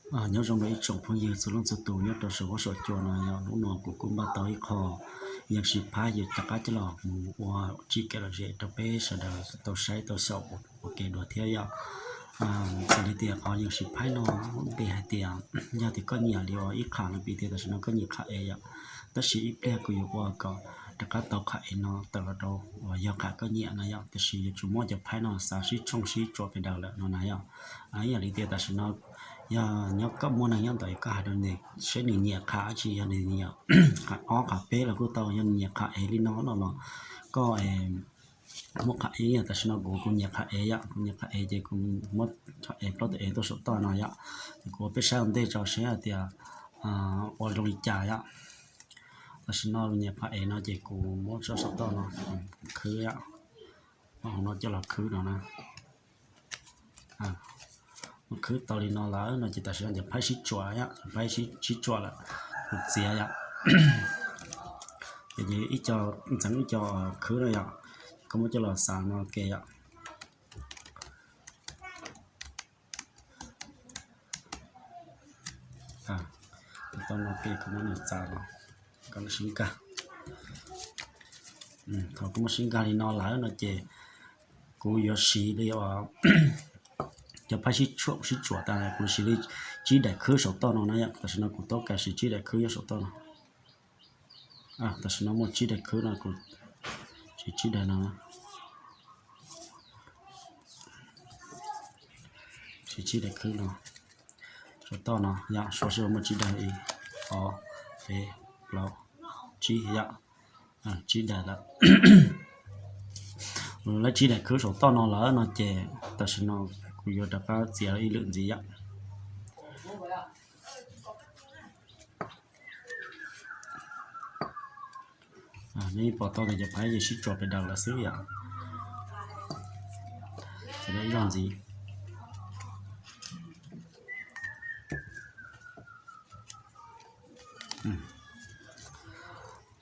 Nyob zoo rau ib tsoom phooj ywg txhua leej txhua tus nyob rau saum huab saum cua no, yog hnub no kuv kuj npaj tau ib qho yeeb sib phaib yuav rov qab coj los mus ua tsib kev lom zem rau peb sawv daws tau saib tau xyaum ua kev dua thiab yom. Xws li tias qhov yeeb sib phaib no npe hais tias, yog tias koj nyiam li ua ib qham no piv tias tam sim no koj nyiam qham ev yom, tab sis ib pliag kuv yuav ua kom rov qab tau qham ev no tawm los rau uas yog qham koj nyiam no yom, tiam sis yuav tsum muab cov phaib no xav sib tshooj sib tsuam pes daws lawm no na yom. Ib yam li tias tam sim no yog nyob koj muaj neeg nyob ntawd koj hais rau nws seb nws nyiam qham dab tsi, yog nws nyiam qham ob qham peb los kuj tau, yog nws nyiam qham ev li no no los koj muab qham ev. Tam sim no kuv kuv nyiam qham ev yom, kuv nyiam qham ev ces kuv muab qham ev plaub tus ev tuaj saum toj no yom. Ces kuv ua peb saib ua ntej tso seb hais tias ua zoo li cas yom. Tam sim no nyiam qham ev no ces kuv muab tso saum toj no, khwb yom, muab hauv no coj los khwb no na. Muab khwb tau li no lawm no ces tam sim no cov phaib sib tsuam yom, cov phaib sib tsuam lawm, kuv txiav yom. Ces ib co ntxeev ib co khwb no yom, koj muab coj los xav no ke yom. Tau no ke koj muab nws txav los, koj muab sib nkag. Thaum koj muab sib nkag li no lawm no ces kuv yuav siv li cov phaib sib tsuam sib tsuam tas, kuv siv li tsib daim khwb saum toj no na yom. Tam sim no kuv tau kam siv tsib daim khwb nyob saum toj no. Tam sim no muaj tsib daim khwb no, kuv siv tsib daim no, siv tsib daim khwb no saum toj no yom. Suav sib muaj tsib daim, ib, ob, peb, plaub, tsib yom, tsib daim lawm. Lawv tsib daim khwb saum toj no lawm no ces tam sim no kuv yuav rov qab txiav ib lwm ntxiv yom. Nej pom tau tias cov phaib yeej sib tsuas pes daws lawm xwb yom. Ces ib zaug ntxiv.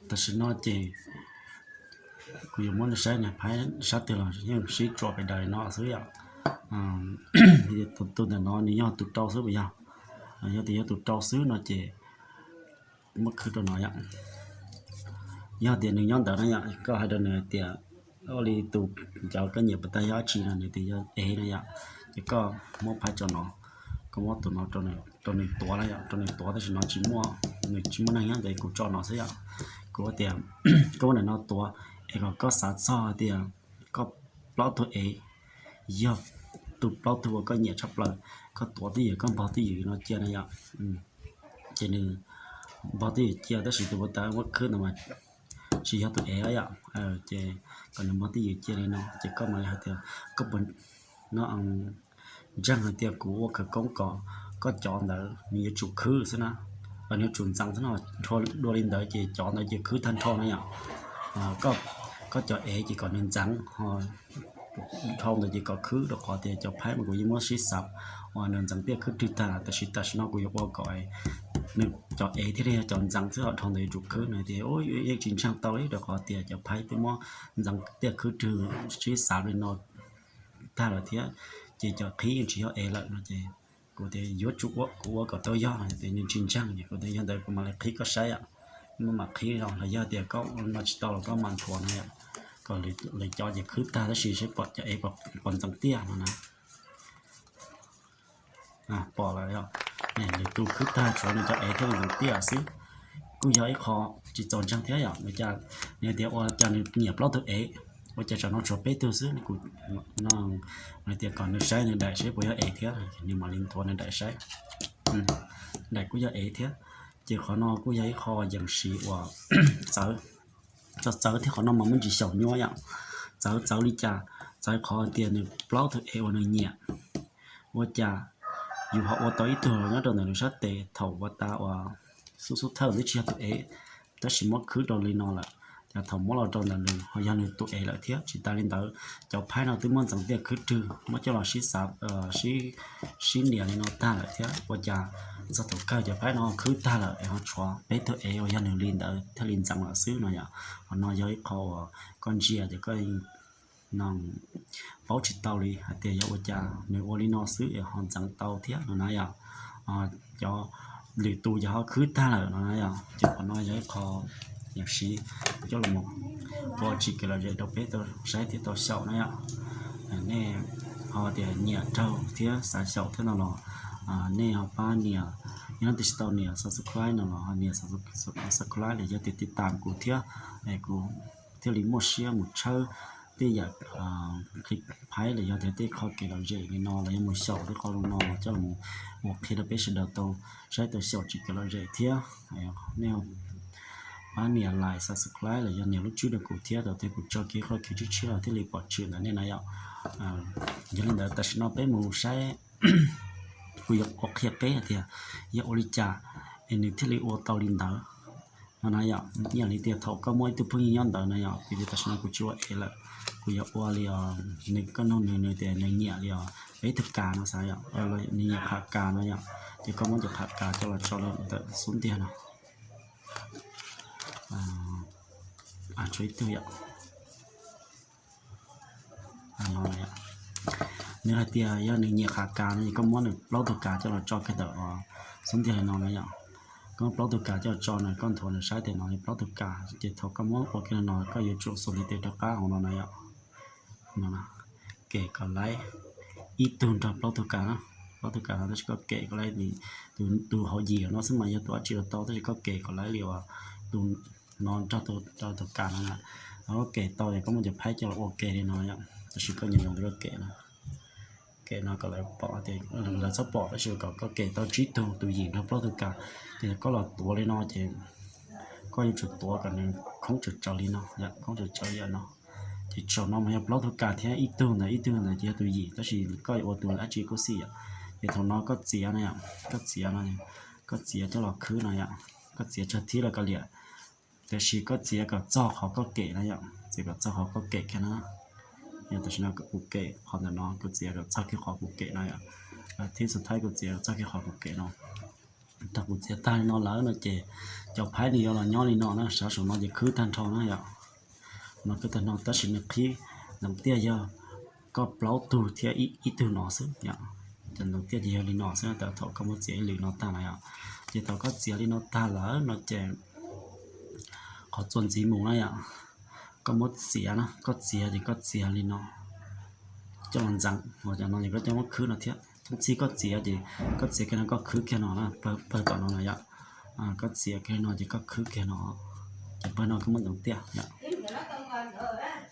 Tam sim no ces kuv yuav muab nej saib, niag phaib sab twg los yeej sib tsuas pes daws li no xwb yom. Tus ntawm no nws yog tus rau xwb puas yog? Yog tias yog tus rau xwb no ces muab khwb rau no yom. Yog tias nws nyob ntawd na yom, koj hais rau nws hais tias, ua li tus cov koj nyiam puas tag yog dab tsi no, nws tias yog ev na yom, ces koj muab phaib tso no, koj muab tus no rau nws tuav na yom, rau nws tuav, tab sis no tsis muaj, nws tsis muaj neeg nyob ntawd, kuv tso no xwb yom. Kuv tias koj muab ntawm no tuav es kom koj xav txog hais tias koj plaub tug ev yog tus plaub tug uas koj nyiam tshaj plaws, koj tuav twj ywm, koj npog twj ywm no cia na yom. Ces nws npog twj ywm cia, tab sis tus puas tag muab khwb ntawd mas tsis yog tus ev yom. Ces kom nws npog twj ywm cia li no ces koj mam li hais tias koj puas, no, ntseeg hais tias kuv ua khawv koob kom koj cov ntawd nws yuav tsum khwb xwb na, nws yuav tsum ntxeev xwb no. Dua li ntawd ces cov ntawd ces khwb tag nrho na yom. Koj cov ev ces kom nws ntxeev, dhau ntawd ces kom khwb, rau qhov tias cov phaib mas kuv yeej muab sib xav uas nws ntxeev tiaj khwb rwg tag, tab sis tam sim no kuv yuav ua kom nws cov ev thiaj li yog cov ntxeev xwb, dhau ntawd yuav tsum khwb no. Tias yeej tsis ntseeg tau li, rau qhov tias cov phaib twb muab ntxeev tiaj khwb rwg sib xav li no tag lawm thiab, ces cov qhib yeej tsis yog ev lawm no ces kuv tias yuav tsum ua, kuv ua kom tau yog no tias nws tsis ntseeg, ces kuv tias yog ntawd kuv mam li qhib koj saib yom. Muab mam qhib los, los yog tias koj no tsis tau los koj mam nthuav no yom, kom lawv cov ces khwb tag tab sis seb pom cov ev puas ntxeev tiaj no na. Pom lawm yom, lwm tus khwb tag tshuav nws cov ev thiaj li ntxeev tiaj xwb. Kuj yog ib qho tsis txaus ntseeg thiab yom, nws tias ua cas nws nyiam plaub tug ev, ua cas tsam no tshuav peb tug xwb. Kuv no tias kom nws saib nws daim seb puas yog ev thiab, nws mam li nthuav nws daim saib. Daim kuj yog ev thiab. Ces qhov no kuj yog ib qho yees siv uas txawv, txawv txawv thiab, qhov no mas muaj ntsis xyaum nyuaj yom. Txawv txawv li cas? Txawv qhov tias nws plaub tug ev uas nws nyiam, ua cas yus ho ua tau ib tug los nyob rau ntawm nws sab tes, thaum ua tas uas xub xub thawj twb tsis yog tus ev, tab sis muab khwb rau li no lawm, ces thaum muab los rau ntawm nws ho yog nws tus ev lawm thiab. Tsis tas li ntawd, cov phaib no twb muab ntxeev tiaj khwb rwg, muab coj los sib xav, sib nias li no tag lawm thiab. Ua cas txog thaum kawg cov phaib no khwb tag lawm es ho tshuav peb tug ev uas yog nws li ntawd thiaj li ntxeev lawm xwb no yom. Qhov no yog ib qho uas koj ntsia ces koj no paub tsis tau li hais tias yog ua cas nws ua li no xwb es ho ntxeev tau thiab no na yom. cov lwm tus ces ho khwb tag lawm no yom. Ces qhov no yog ib qho yam siv coj los ua tsis kev lom zem rau peb tau saib thiab tau xyaum na yom. Nej ho tias nyiam raug thiab xav xyaum thiab no los nej ho pab nias, yog leej twg tsis tau nias subscribe no los ho nias subscribe los yog tias tiv tam kuv thiab, kuv thiaj li muaj siab mus tshawb tej yam clip phaib los yog tias tej qho kev lom zem li no los yog mus xyaum tej qho zoo no coj los ua qhia rau peb sawv daws tau saib tau xyaum tsis kev lom zem thiab. Nej pab nias like subscribe los yog nias lub tswb rau kuv thiab, thaum twg kuv tso kiag qhov kev tshiab tshiab los thiaj li pom tshwm ntawm nej na yom. Yog li ntawd tam sim no peb mus saib, kuv yuav ua qhia peb hais tias yog ua li cas es nws thiaj li ua tau li ntawd no na yom. Ib yam li tias thaum koj muaj ib tug phooj ywg nyob ntawd na yom, vim tias tam sim no kuv tsis ua es lawm, kuv yuav ua li os, nws koj nug nws, nws tias nws nyiam li os peb tug kas no xav yom, nws nyiam qham kas no yom, ces koj muab cov qham kas coj los tso rau ntawm xub ntiag no. Tshuav ib tug yom. Nws hais tias yog nws nyiam qham kas no ces koj muab nws plaub tug kas coj los tso kiag ntawm xub ntiag li no na yom. Koj muab plaub tug kas coj los tso no, koj nthuav nws saib tias no yog plaub tug kas, ces thaum koj muab ua kiag li no koj yuav tsum xus ntiv tes rov qab hauv no na yom. Kem kom laib ib tug nrog plaub tug kas na, plaub tug kas no tab sis koj kem kom laib, tus hauv yim no xwb mas yog tus dab tsi los tau, tab sis koj kem kom laib li uas tus no nrog rau tus kas no na. Koj kem tau es koj muab cov phaib coj los ua ke li no yom, tab sis koj nyoos nyoos rau koj kem no, kem no kom lawv pom tias, lawv txhob pom, tab sis kom koj kem tau tsib tug, tus yim nrog plaub tug kas, ces koj los tuav li no ces koj yuav tsum tuav kom nws khoob tsawv tsawv li no, khoob tsawv tsawv li no. Ces saum no mas yog plaub tug kas thiab ib tug ntawd, ib tug ntawd ces yog tus yim, tab sis koj yuav ua tus dab tsi kuj xij yom. Ces thaum no koj txiav no yom, koj txiav no, koj txiav coj los khwb no yom, koj txiav tsawg thib los koj liam, tab sis koj txiav kom txog qhov koj kem na yom, txiav kom txog qhov koj kem kiag na. Yog tam sim no kuv kem qhov ntawm no, kuv txiav kom txog kiag qhov kuv kem no yom, thib xus thaib kuv txiav kom txog kiag qhov kuv kem no. Thaum kuv txiav tag li no lawm no ces cov phaib nws yuav los nyob li no na, sav saum no ces khwb tag nrho na yom. No khwb tag nrho tab sis nws qhib ntxeev tiaj yog koj plaub tug thiab ib tug no xwb yom. Cov ntxeev tiaj ces yog li no xwb, thaum koj muab txiav ib lwm no tag na yom. Ces thaum koj txiav li no tag lawm no ces qhov txuas ntxiv mus na yom, koj muab txiav na, koj txiav ces koj txiav li no coj los ntxeev, no ces koj coj muab khwb no thiab. Txij koj txiav ces koj txiav kiag no koj khwb kiag no na, pawg tom no na yom. Koj txiav kiag no ces koj khwb kiag no, ces pawg no koj muab ntxeev tiaj yom.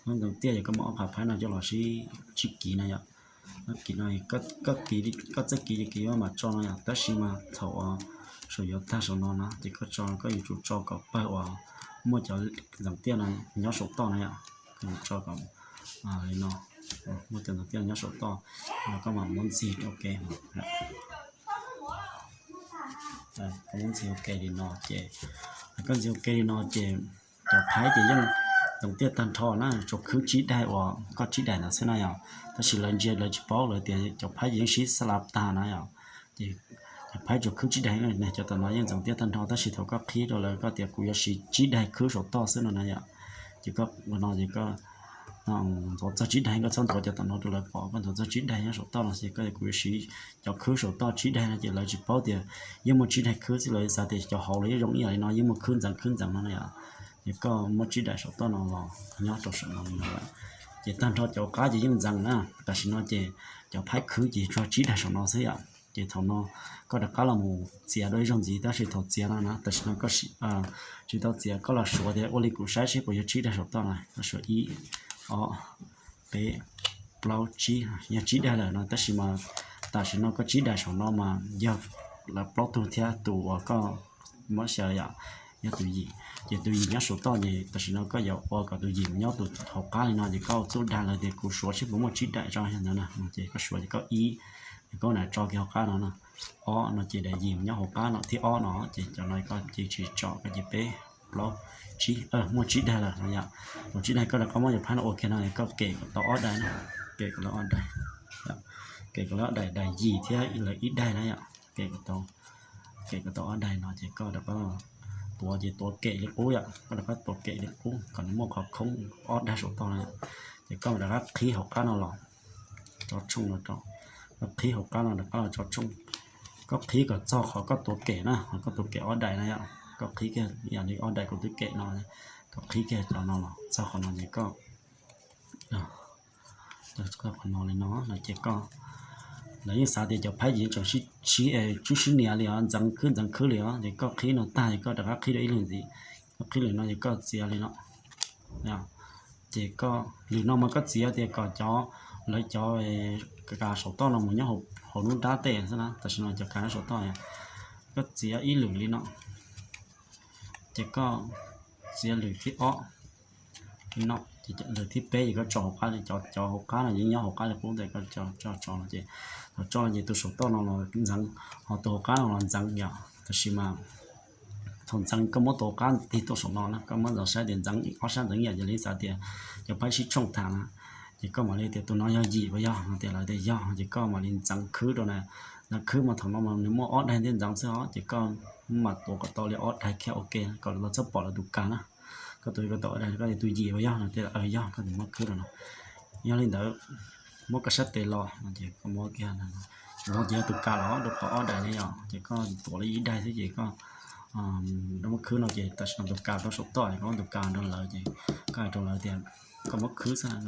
Muab ntxeev tiaj ces koj muab ob phav phaib no coj los sib, sib kiv no yom. Koj kiv no, koj txawj kiv ces kiv mam tso no yom, tab sis mas thaum uas saum yuav tag saum no na ces koj tso, koj yuav tsum tso kom pawg uas muaj cov ntxeev tiaj no nyob saum toj na yom. Koj yuav tso kom li no, muaj cov ntxeev tiaj nyob saum toj, koj mam muab ntxig ua ke. Koj muab ntxig ua ke li no ces, koj ntxig ua ke li no ces cov phaib ces yeej ntxeev tiaj tag nrho na, tsuas khwb tsib daim uas koj tsib daim ntawd xwb na yom. Tab sis lawv ntsia lawv tsis paub, lawv tias cov phaib ces yeej sib xab la tag na yom. Ces cov phaib tsuas khwb tsib daim, cov tom no yeej ntxeev tiaj tag nrho, tab sis thaum koj qhib rau lawv koj tias kuv yuav siv tsib daim khwb saum toj xwb no na yom. Ces koj ua no ces koj ntxuav txog tsib daim, koj txhob ntxuav cov tom no rau lawv pom, koj ntxuav txog tsib daim nyob saum toj no xwb, koj tias kuv yuav siv cov khwb saum toj tsib daim no ces lawv tsis paub tias yeej muaj tsib daim khwb xwb, lawv xav tias cov hauv los yeej zoo ib yam li no, yeej muaj khwb ntxeev khwb ntxeev no na yom. Ces koj muab tsib daim saum toj no los nyob rau saum no li no lawm. Ces tag nrho cov qab ces yeej ntxeev na, tam sim no ces cov phaib khwb ces tsuas tsib daim saum no xwb yom. Ces thaum no koj rov qab los mus txiav dua ib zaug ntxiv, tab sis thaum txiav no na, tam sim no koj tsis tau txiav, koj los suav tias ua li kuv saib seb puas yog tsib daim saum toj no, koj suav ib, ob, peb, plaub, tsib, yog tsib daim lawm no, tab sis mas tam sim no koj tsib daim saum no mas yog lawv plaub tug thiab tus uas koj muab xyaw yom, yog tus yim. Ces tus yim nyob saum toj ces tam sim no koj yuav ua kom tus yim nyob tus hauv qab li no, ces koj txuj dag lawv tias kuv suav seb puas muaj tsib daim tso yog ntawd na, ces koj suav ces koj ib, ces koj na tso kiag hauv qab no na, ob no ces daim yim nyob hauv qab no thiab ob no, ces cov no koj cia tsis tso, koj cia peb, plaub, tsib, muaj tsib daim lawm no yom. Tus tsib daim koj rov qab muab cov phaib no ua kiag no, koj kem kom tau ob daim na, kem kom tau ob daim, kem kom tau ob daim, daim yim thiab lawv ib daim na yom. Kem kom tau, kem kom tau ob daim no ces koj rov qab tuav, ces tuav kem li qub yom, koj rov qab tuav kem li qub kom nws muaj qhov khoob ob daim saum toj no yom. Ces koj rov qab qhib hauv qab no los tso tshooj no rau, koj qhib hauv qab no rov qab los tso tshooj, Koj qhib kom txog qhov koj tuav kem na, qhov koj tuav kem ob daim na yom, koj qhib kiag yam li ob daim kuv twb kem no, koj qhib kiag cov no los txog qhov no ces koj, qhov no li no no ces koj, lawv yeej xav tias cov phaib ces yeej tseem sib, sib, sib nias li os, ntxeev khwb ntxeev khwb li os, ces koj qhib no tag ces koj rov qab qhib rau ib lwm ntxiv, koj qhib lwm no ces koj txiav li no. Ces koj lwm no mas koj txiav tias kom cov, lawv cov kav saum toj no mus nyob hauv lub nrab tej xwb na, tam sim no cov kav nyob saum toj, koj txiav ib lwm li no, ces koj txiav lwm thib ob li no, ces lwm thib peb ces koj tso hauv qab, cov, cov hauv qab no yeej nyob hauv qab li qub ntawd, koj tso, tso no ces, thaum tso no ces tus saum toj no los ntxeev, ho tus hauv qab no los ntxeev yom, tab sis mas thaum ntxeev koj muab tus hauv qab tig tuaj saum no na, koj muab ntxeev saib tias ntxeev ob sab ntxeev yam, ces lawv xav tias cov phaib sib tshooj tham na, ces koj mam li tias tus no yog yim puas yog no, tias lawv tias yog ces koj mam li ntxeev khwb rau na, ntxeev khwb mas thaum no mas nws muaj ob daig ntej ntxeev xwb os, ces koj mam tuav kom tau li ob daig kiag ua ke kom lawv txhob pom lawv tus kav na. Koj tuav kom tau ob daig, koj tias tus yim puas yog no, tias yog, koj tus muab khwb rau no. Yog li ntawd, muab koj sab tes los no ces koj muab kiag, no ces yog tus kav los rau qhov ob daig ne yom, ces koj tuav li ib daig xwb ces koj muab khwb no ces tam sim no tus kav rau saum toj, koj muab tus kav rau lawv ces koj hais rau lawv tias koj muab khwb xwb,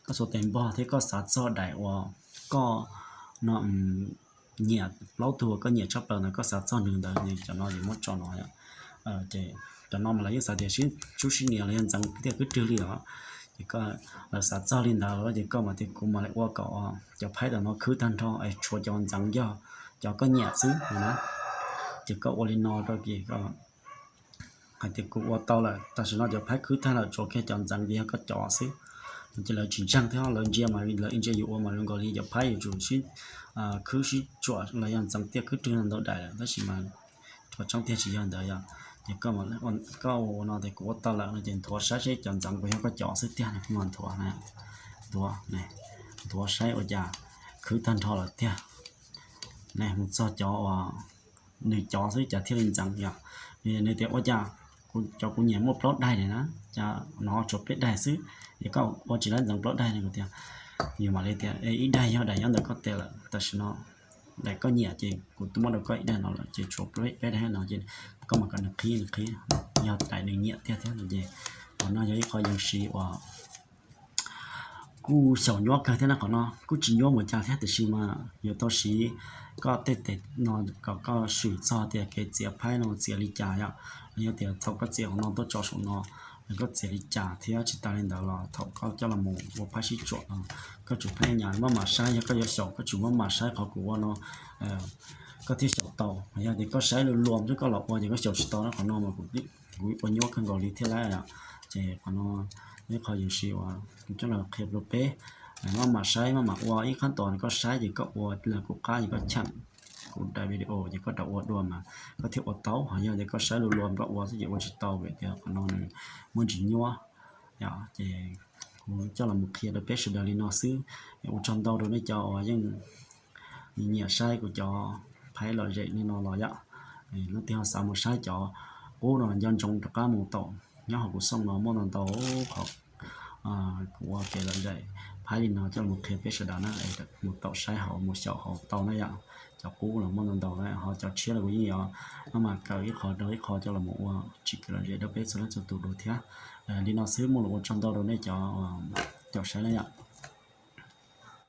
koj xuas tes npog thiab koj xav txog daim uas koj no nyiam plaub tug uas koj nyiam tshaj plaws ntawd, koj xav txog nws ntawd, cov no ces muab tso no yom. Ces cov no mas lawv yeej xav tias sib tsub sib nias los yog ntxeev tiaj khwb rwg li os. Ces koj, lawv xav txog li ntawd lawm ces koj mam tias kuv mam li ua kom cov phaib ntawm no khwb tag nrho es tshuav cov ntxeev yog cov koj nyiam xwb na. Ces koj ua li no rau ces hais tias kuv ua tau lawm, tam sim no cov phaib khwb tag lawm, tshuav kiag cov ntxeev ces yog koj cov xwb. Ces lawv tsis ntseeg thiab lawv ntsia mas lawv ntsia yuav ua mas zoo nkaus li cov phaib yuav tsum sib khwb sib tsuam los yog ntxeev tiaj khwb rwg ntau daim lawm, tab sis mas qhov tseeb tiag tsis yog ntawd yom. Ces koj ua no tias kuv ua tau lawm no ces nthuav saib seb cov ntxeev puas yog koj cov xwb tiag no, kuv mam nthuav, nthuav, nthuav saib ua cas khwb tag nrho lawm tiag. Ne mus txog cov uas nws cov xwb cas thiaj li ntxeev yom. Nws tias ua cas cov kuv nyiam muaj plaub daig li na, cas no tshuav peb daig xwb, es koj ua tsis laib ntxeev plaub daig li tiag. Yus mam li tias ib daig yog daim nyob ntawm koj tes lawm, tam sim no daim koj nyiam ces kuv twb muab rau koj ib daig no lawm ces tshuav peb daig no ces koj mam kom nws qhib, nws qhib yog daim nws nyiam tiag thiab no ces qhov no yog ib qho yees siv uas kuj xyaum nyuab kawg thiab na, qhov no kuj tsis nyuab mus cas thiab tiam sis mas yuav tau siv koj tej tes no kom koj swm txog tias kev txiav phaib no txiav li cas yom. Yog tias thaum koj txiav qhov no tuaj tso saum no, koj txiav li cas thiab tsis tas li ntawd los thaum koj coj los mus ua phaib sib tsuam no, koj tsum pheej nyas maj mam saib, yog koj yuav xyaum koj tsum maj mam saib qhov kuv ua no, koj thiaj xyaum tau. Yog tias koj saib luag luag xwb koj los ua ces koj xyaum tsis tau na, qhov no mas kuv ua nyuab kawg nkaus li thiab lauj. Ces qhov no ib qho yees siv uas kuv coj los qhia rau peb, maj mam saib maj mam ua, ib qhab tos koj saib ces koj ua, kuv qab ces koj cheem kuv daim video ces koj rov ua dua mas koj thiaj ua tau. Ho yog tias koj saib luag luag koj ua xwb ces ua tsis tau, vim tias qhov no nws muaj ntsis nyuab. Ces kuv coj los mus qhia rau peb sawv daws li no xwb. Ua tsaug ntau rau nej cov uas yeej nyiam saib kuv cov phaib lom zem li no los yom. Leej twg ho xav mus saib cov qub no nco ntsoov rov qab mus taum nyob hauv kuv xooj no muaj ntau ntau qhov kuv ua kev lom zem phaib li no coj los qhia peb sawv daws na, mus taum saib hauv mus xyaum hauv tau na yom. Cov qub los muaj ntau ntau na, ho cov tshiab los kuv yeej yuav maj mam kaw ib qho rau ib qho coj los ua tsim kev lom zem rau peb txhua leej txhua tus dua thiab. Li no xwb, muaj lus ua tsaug ntau rau nej cov caum saib na yom.